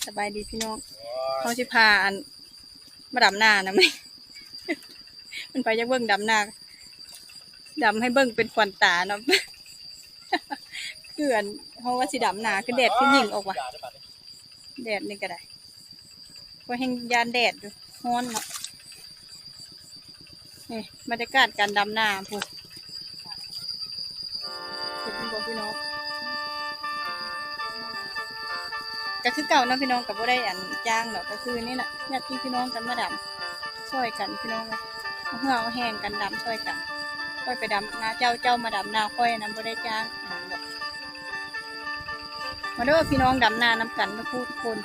ສະບາຍດີພີ່ນ້ອງ ເຮົາຊິພາອັນ ມາດຳນານຳ ມັນໃຜຢາກເບິ່ງດຳນາ ດຳໃຫ້ເບິ່ງເປັນຂວັນຕາເນາະ ຄືອັນ ເຮົາວ່າຊິດຳນາ ຄືແດດຄືຍິງອອກວ່າ ແດດນີ້ກໍໄດ້ ຂ້ອຍແຮ່ງຢ້ານແດດຢູ່ ຮ້ອນເນາະ. ນີ້ບັນຍາກາດການດຳນາພຸ້ນ ເຫັນບໍ່ພີ່ນ້ອງ? ກໍຄືເກົ່າເນາະພີ່ນ້ອງ ກໍບໍ່ໄດ້ອັນຈ້າງດອກ ກໍຄືນີ້ລະ ຍາດພີ່ນ້ອງກັນມາດຳຊ່ອຍກັນພີ່ນ້ອງເອີຍ ເອົາເຫື່ອເອົາແຮງກັນດຳຊ່ອຍກັນ ຂ້ອຍໄປດຳນາເຈົ້າ ເຈົ້າມາດຳນາຂ້ອຍນຳ ບໍ່ໄດ້ຈ້າງຫຍັງດອກ. ມາເດີພີ່ນ້ອງ ດຳນານຳກັນທຸກຜູ້ທຸກຄົນ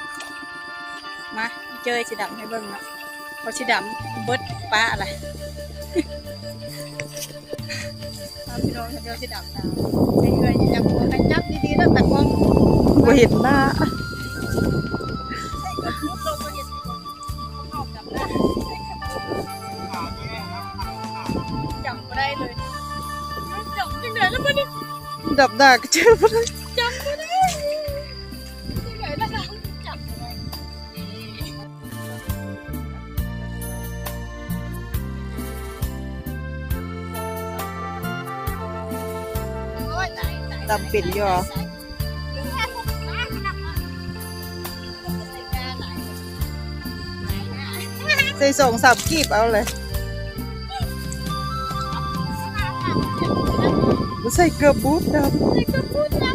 ມາ ເຈີຊິດຳໃຫ້ເບິ່ງເນາະ ເຂົາຊິດຳເບິດປະລະ ມາພີ່ນ້ອງ ເຂົາເຈົ້າຊິດຳນາ ໃຫ້ເອື້ອຍຈັບ ໃຫ້ຈັບດີໆເດີຕາກ້ອງ ບໍ່ເຫັນໜ້າ ໃສ່ກະປຸດລົງບໍ່ເຫັນ ຈຳບໍ່ໄດ້ເລີຍ ຈຳຈັ່ງໃດລະບັດນີ້ ດຳໜ້າກໍຈຳບໍ່ໄດ້ ຈຳບໍ່ໄດ້ ຈັ່ງໃດລະ ຈຳບໍ່ໄດ້ ໂອ້ຍ ຕາຍ ຕາຍ ດຳເປັນຢູ່ ໃສ່ສອງສາມກີບເອົາເລີຍ ໃສ່ເກືອບບູດດຳ ໃສ່ເກືອບບູດດຳ.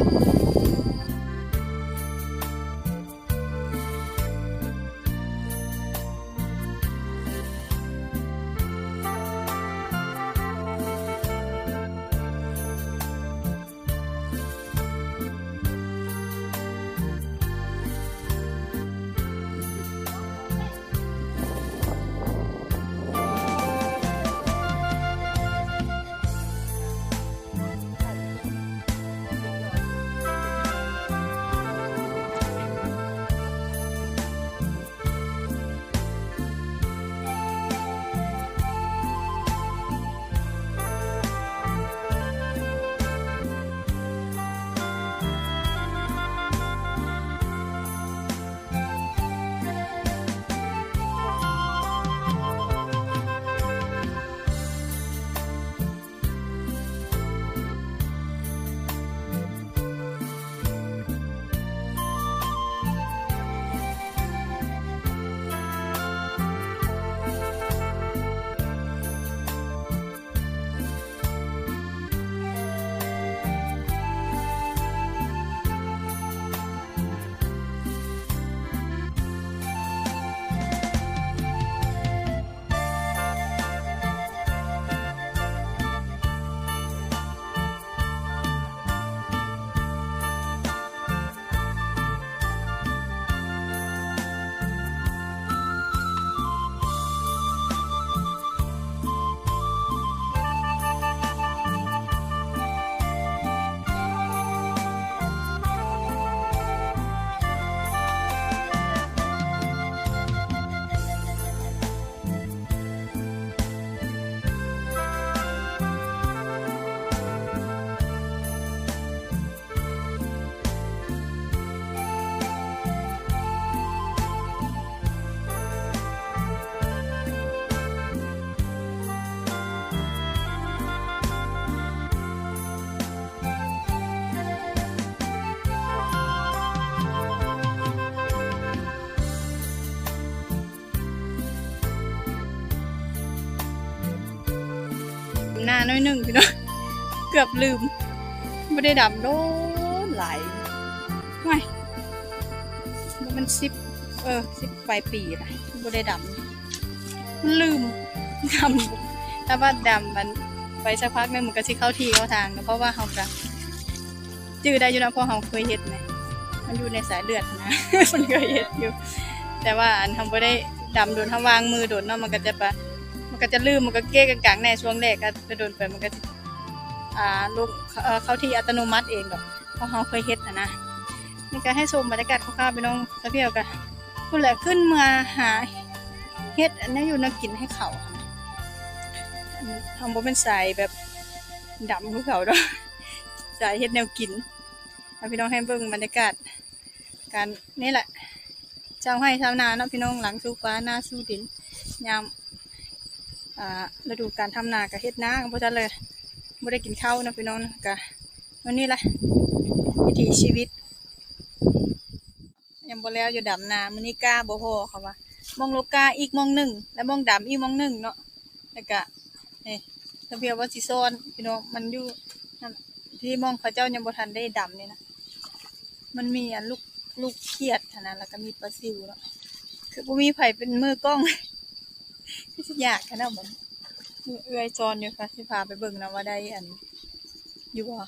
ໜ້າໜ້ອຍໜຶ່ງພີ່ນ້ອງ ເກືອບລືມ ບໍ່ໄດ້ດຳໂດນຫຼາຍ ໂອ້ຍ ບໍ່ແມ່ນສິບ ເອີ ສິບປາຍປີລະ ບໍ່ໄດ້ດຳ ມັນລືມດຳ ຖ້າວ່າດຳມັນໄປສັກພັກໜຶ່ງ ມັນກໍຊິເຂົ້າທີ່ເຂົ້າທາງ ເພາະວ່າເຮົາກໍ ຈື່ໄດ້ຢູ່ນະ ເພາະເຮົາເຄີຍເຮັດນະ ມັນຢູ່ໃນສາຍເລືອດນະ ມັນເຄີຍເຮັດຢູ່ ແຕ່ວ່າອັນເຮົາບໍ່ໄດ້ດຳດົນ ເຮົາວາງມືດົນເນາະ ມັນກໍຈະປະ ມັນກໍຈະລືມ ມັນກໍເກະກະກັງແດ່ ຊ່ວງແລກກໍ ແຕ່ດົນໄປມັນກໍຊິ ອ່າ ລົງ ເອີ ເຂົ້າທີ່ອັດຕະໂນມັດເອງດອກ ເພາະເຮົາເຄີຍເຮັດຫັ້ນນະ. ນີ້ກໍໃຫ້ຊົມບັນຍາກາດຄ່າວໆ ພີ່ນ້ອງ ສາວພຽວກໍພຸ້ນແຫຼະ ຂຶ້ນເມືອຫາເຮັດອັນແນວຢູ່ແນວກິນໃຫ້ເຂົາ ເຮົາບໍ່ແມ່ນສາຍແບບດຳຄືເຂົາດອກ ສາຍເຮັດແນວກິນ. ໃຫ້ພີ່ນ້ອງໃຫ້ເບິ່ງບັນຍາກາດການ ນີ້ແຫຼະ ຊາວໄຮ່ຊາວນາເນາະພີ່ນ້ອງ ຫຼັງສູ່ຟ້ານາສູ່ດິນ ຍາມ ອ່າ ລະດູການທຳນາກໍເຮັດນາກໍບໍ່ທັນເລີຍ ບໍ່ໄດ້ກິນເຂົ້າເນາະພີ່ນ້ອງເນາະ ກະມື້ນີ້ລະ ວິຖີຊີວິດ ຍັງບໍ່ແລ້ວຢູ່ດຳນາ ມື້ນີ້ກ້າບໍ່ພໍເຂົາວ່າ ໝ່ອງລົກກ້າອີກໝ່ອງໜຶ່ງ ແລະໝ່ອງດຳອີກໝ່ອງໜຶ່ງເນາະ ແລ້ວກະ ເອີ ສະພຽວວ່າຊິຊ້ອນພີ່ນ້ອງ ມັນຢູ່ ທີ່ໝ່ອງເຂົາເຈົ້າຍັງບໍ່ທັນໄດ້ດຳນີ້ນະ ມັນມີອັນລູກ ລູກຂຽດຫັ້ນນະ ແລ້ວກໍມີປາຊິວເນາະ ຄືບໍ່ມີໃຜເປັນມືກ້ອງ ຄືຊິຍາກຂະໜາດບັດນີ້ ເອື້ອຍຊ້ອນຢູ່ ກະຊິພາໄປເບິ່ງນຳວ່າໄດ້ອັນຢູ່ບໍ່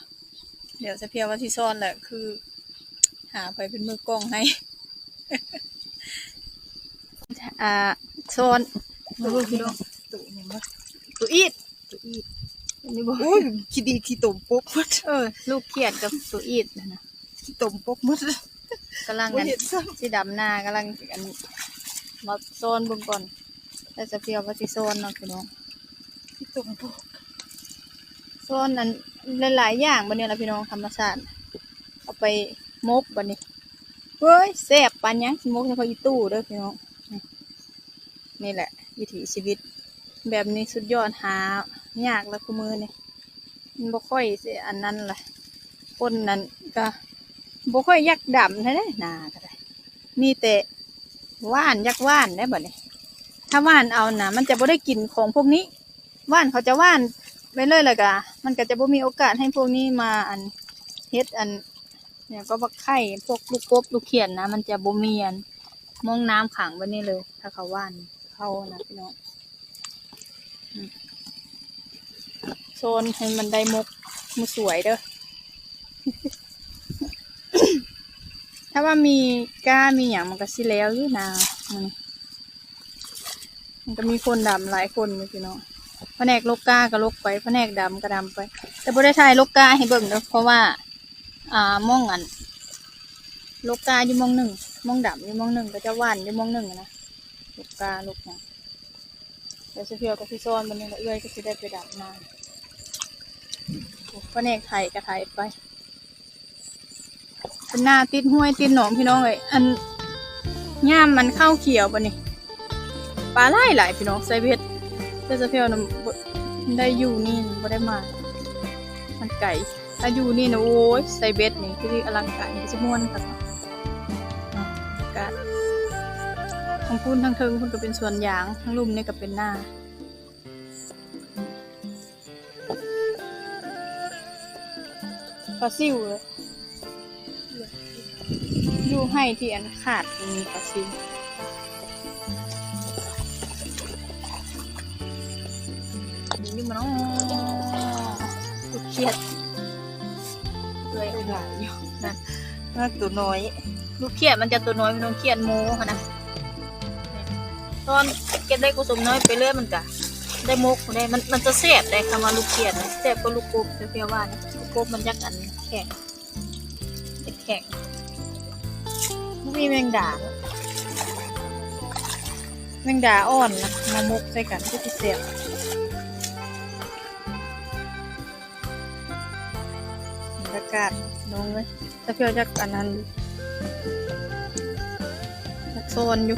ດຽວສະພຽວວ່າຊິຊ້ອນແຫຼະ ຄືຫາໃຜເປັນມືກ້ອງໃຫ້ ອ່າ ຊ້ອນ ໂອ້ ພີ່ນ້ອງ ໂຕຫຍັງວະ ໂຕອີດ ໂຕອີດ ອັນນີ້ບໍ່ ໂອ້ຍ ຂີ້ດີ້ຂີ້ຕົມປົກໝົດ ເອີ ລູກຂຽດກັບໂຕອີດຫັ້ນນະ ຂີ້ຕົມປົກໝົດ ກຳລັງ ບໍ່ເຫັນຊ້ຳ ຊິດຳນາ ກຳລັງ ອັນ ມາຊ້ອນເບິ່ງກ່ອນ ແລ້ວສະພຽວວ່າຊິຊ້ອນເນາະພີ່ນ້ອງ ຂີ້ຕົມປົກ ຊ້ອນອັນຫຼາຍໆຢ່າງບັດນີ້ລະພີ່ນ້ອງ ທຳມະຊາດ ເອົາໄປໝົກບັດນີ້ ເວີຍ ແຊບປານຫຍັງ ໝົກໃສ່ຜັກອີ່ຕູ້ເດີພີ່ນ້ອງ ນີ້ແຫຼະວິຖີຊີວິດ ແບບນີ້ສຸດຍອດ ຫາຍາກລະຄູ່ມື້ນີ້ ມັນບໍ່ຄ່ອຍຊິອັນນັ້ນລະ ຄົນນັ້ນກະບໍ່ຄ່ອຍຢາກດຳແທ້ນາກະໄດ້ ມີແຕ່ຫວ່ານ ຢາກຫວ່ານໄດ໋ບັດນີ້ ຖ້າຫວ່ານເອົານະ ມັນຈະບໍ່ໄດ້ກິນຂອງພວກນີ້ ຫວ່ານເຂົາຈະຫວ່ານໄປເລີຍ ແລ້ວກະມັນກະຈະບໍ່ມີໂອກາດໃຫ້ພວກນີ້ມາອັນ ເຮັດອັນ ແລ້ວກໍບັກໄຂ່ ພວກລູກກົບລູກຂຽດນະ ມັນຈະບໍ່ມີອັນ ມອງນ້ຳຂັງແບບນີ້ເລີຍ ຖ້າເຂົາຫວ່ານເຂົ້ານະພີ່ນ້ອງ ອືມ ຊ້ອນໃຫ້ມັນໄດ້ໝົກ ໝູສວຍເດີ ຖ້າວ່າມີກ້າມີຫຍັງມັນກໍຊິແລ້ວຢູ່ນາ ອືມ ມັນກໍມີຄົນດຳຫຼາຍຄົນຢູ່ພີ່ນ້ອງ ພະແນກລົກກ້າກໍລົກໄປ ພະແນກດຳກໍດຳໄປ ແຕ່ບໍ່ໄດ້ຖ່າຍລົກກ້າໃຫ້ເບິ່ງເດີ ເພາະວ່າ ອ່າ ໝ່ອງອັນ ລົກກ້າຢູ່ໝ່ອງໜຶ່ງ ໝ່ອງດຳຢູ່ໝ່ອງໜຶ່ງ ເຂົາເຈົ້າຫວ່ານຢູ່ໝ່ອງໜຶ່ງນະ ລົກກ້າລົກຫຍັງ ແລ້ວສະພຽວກໍຊິຊ້ອນບັດນີ້ລະ ເອື້ອຍກໍຊິໄດ້ໄປດຳນາ ພະແນກໄຖກໍໄຖໄປ ເປັນນາຕິດຫ້ວຍຕິດໜອງພີ່ນ້ອງເອີຍ ອັນ ຍາມມັນເຂົ້າຂຽວບັດນີ້ ປາຫຼາຍໆພີ່ນ້ອງ ໃສ່ເບັດ ແຕ່ສະພຽວນະ ບໍ່ໄດ້ຢູ່ນີ້ ບໍ່ໄດ້ມາ ມັນໄກ ຖ້າຢູ່ນີ້ນະ ໂອ້ຍ ໃສ່ເບັດນີ້ຄືອະລັງການ ຄືຊິມ່ວນຄັກ ກະທາງພຸ້ນທາງເທິງພຸ້ນກໍເປັນສວນຢາງ ທາງລຸ່ມນີ້ກໍເປັນນາ ປາຊິວເລີຍ ຢູ່ໄຮ່ທີ່ອັນຂາດມີປາຊິວ ນີ້ມັນ ໂອ້ ລູກຂຽດ ເອື້ອຍຫຼາຍຢູ່ນະ ໂຕນ້ອຍ ລູກຂຽດມັນຈະໂຕນ້ອຍ ມັນຕ້ອງຂຽດໝູຫັ້ນນະ ຕອນເກັບໄດ້ກຸສົມນ້ອຍໄປເລື້ອຍ ມັນກະໄດ້ໝົກໄດ້ ມັນ ມັນຈະແຊບໄດ໋ ຄຳວ່າລູກຂຽດນະ ແຊບກວ່າລູກກົບ ແຕ່ເພຍວ່ານະ ລູກກົບມັນຢາກອັນແຂງ ແຂງ ບໍ່ມີແມງດາ ແມງດາອ່ອນນະ ມາໝົກໃສ່ກັນຄືຊິແຊບ ບັນຍາກາດນ້ອງເອີຍ ສະພຽວຢາກອັນນັ້ນ ຢາກຊ້ອນຢູ່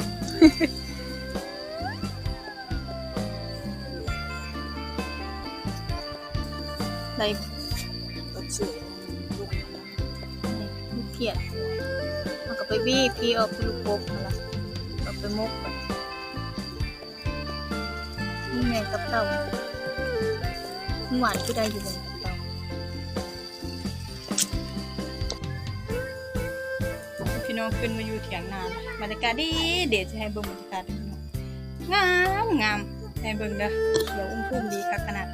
ໄດ້ ຂຽດ ເຮົາກໍໄປບີ່ພີ້ອອກຄືລູກກົບຫັ້ນລະ ເອົາໄປໝົກ ນີ້ແມ່ນຕັບເຕົ່າ ມັນຫວານຄືໄດ້ຢູ່ເບິ່ງຕັບເຕົ່າ ພີ່ນ້ອງ ຂຶ້ນມາຢູ່ຖຽງນາ ບັນຍາກາດດີໆ ຊິໃຫ້ເບິ່ງບັນຍາກາດ ງາມໆ ໃຫ້ເບິ່ງເດີ ຂຽວອຸ້ມທຸ່ມດີຄັກຂະໜາດ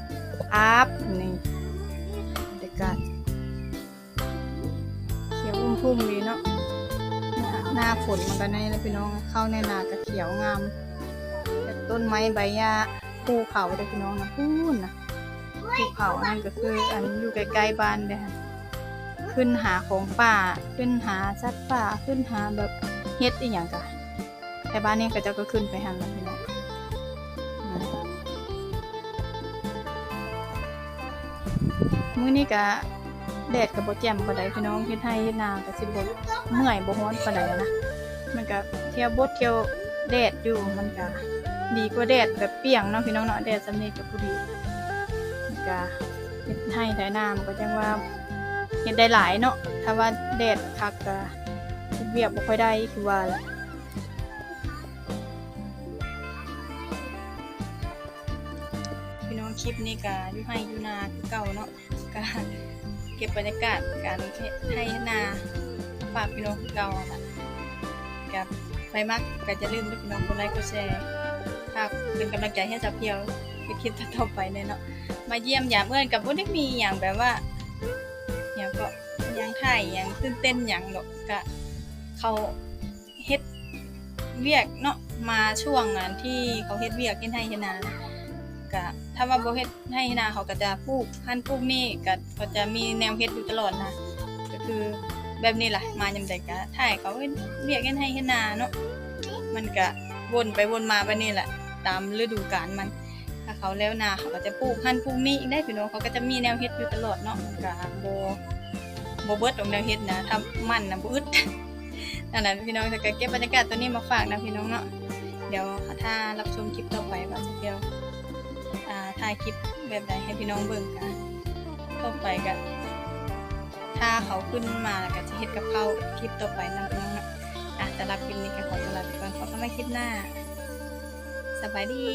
ອາບ ນີ້ ບັນຍາກາດ ຂຽວອຸ້ມທຸ່ມດີເນາະ ໜ້າຝົນມັນກໍແນວນີ້ແຫຼະພີ່ນ້ອງ ເຂົ້າໃນນາກໍຂຽວງາມ ແບບຕົ້ນໄມ້ໃບຫຍ້າ ພູເຂົາເດີພີ່ນ້ອງນະ ພຸ້ນນະ ພູເຂົານັ້ນກໍຄືອັນຢູ່ໃກ້ໆບ້ານເດ້ ຂຶ້ນຫາຂອງປ່າ ຂຶ້ນຫາສັດປ່າ ຂຶ້ນຫາແບບເຫັດອີ່ຫຍັງກະ ແຖວບ້ານນີ້ເຂົາເຈົ້າກໍຂຶ້ນໄປຫັ້ນແຫຼະພີ່ນ້ອງ ມື້ນີ້ກະແດດກໍບໍ່ແຈ່ມປານໃດພີ່ນ້ອງ ເຮັດໄຮ່ເຮັດນາກໍຊິບໍ່ເມື່ອຍບໍ່ຮ້ອນປານໃດນະ ມັນກະເທ ທ່ຽວບົດທ່ຽວແດດຢູ່ ມັນກະດີກວ່າແດດແບບປ່ຽງເນາະພີ່ນ້ອງເນາະ ແດດຊ່ຳນີ້ກະພໍດີ ມັນກະເຮັດໄຮ່ໄຖນາ ມັນກະຈັ່ງວ່າເຮັດໄດ້ຫຼາຍເນາະ ຖ້າວ່າແດດຄັກກະເຮັດວຽກບໍ່ຄ່ອຍໄດ້ຄືວ່າແຫຼະ. ພີ່ນ້ອງ ຄລິບນີ້ກະຢູ່ໄຮ່ຢູ່ນາຄືເກົ່າເນາະ ກະເກັບບັນຍາກາດການເຮັດໄຮ່ເຮັດນາ ຝາກພີ່ນ້ອງຄືເກົ່າຫັ້ນລະ ກະໃຜມັກກະຢ່າລືມເດີພີ່ນ້ອງ ກົດໄລກົດແຊ ຝາກເປັນກຳລັງໃຈໃຫ້ສາວພຽວເຮັດຄລິບຕໍ່ໆໄປແດ່ເນາະ ມາຢ້ຽມຢາມເອີ້ນ ກະບໍ່ໄດ້ມີຫຍັງແບບວ່າ ຫຍັງເກາະ ຫຍັງຖ່າຍຫຍັງ ຕື່ນເຕັ້ນຫຍັງດອກ ກະເຂົາເຮັດວຽກເນາະ ມາຊ່ວງອັນທີ່ເຂົາເຮັດວຽກເຮັດໄຮ່ເຮັດນາ ກະຖ້າວ່າບໍ່ເຮັດໄຮ່ເຮັດນາ ເຂົາກະຈະປູກຫັ້ນປູກນີ້ ກະເຂົາຈະມີແນວເຮັດຢູ່ຕະຫຼອດນະ ກະຄືແບບນີ້ລະ ມາຍາມໃດກະຖ່າຍເຂົາເຮັດວຽກເຮັດໄຮ່ເຮັດນາເນາະ ມັນກະວົນໄປວົນມາແບບນີ້ແຫຼະ ຕາມລະດູການມັນ ຖ້າເຂົາແລ້ວນາ ເຂົາກະຈະປູກຫັ້ນປູກນີ້ອີກເດ້ພີ່ນ້ອງ ເຂົາກະຈະມີແນວເຮັດຢູ່ຕະຫຼອດເນາະ ມັນກະບໍ່ ບໍ່ເບິດດອກແນວເຮັດນະ ຖ້າໝັ່ນນະບໍ່ອຶດ ນັ້ນແຫຼະພີ່ນ້ອງ ກະເກັບບັນຍາກາດໂຕນີ້ມາຝາກນະພີ່ນ້ອງເນາະ ດຽວຖ້າຮັບຊົມຄລິບຕໍ່ໄປວ່າຊິ ອ່າ ຖ່າຍຄລິບແບບໃດໃຫ້ພີ່ນ້ອງເບິ່ງ ກະຕໍ່ໄປກະ ຖ້າເຂົາຂຶ້ນມາລະກະຊິເຮັດກັບເຂົ້າຄລິບຕໍ່ໄປນຳພີ່ນ້ອງເນາະ ອ່າ ສຳລັບຄລິບນີ້ກະຂໍຕົວລາໄປກ່ອນ ພົບກັນໃໝ່ຄລິບໜ້າ ສະບາຍດີ.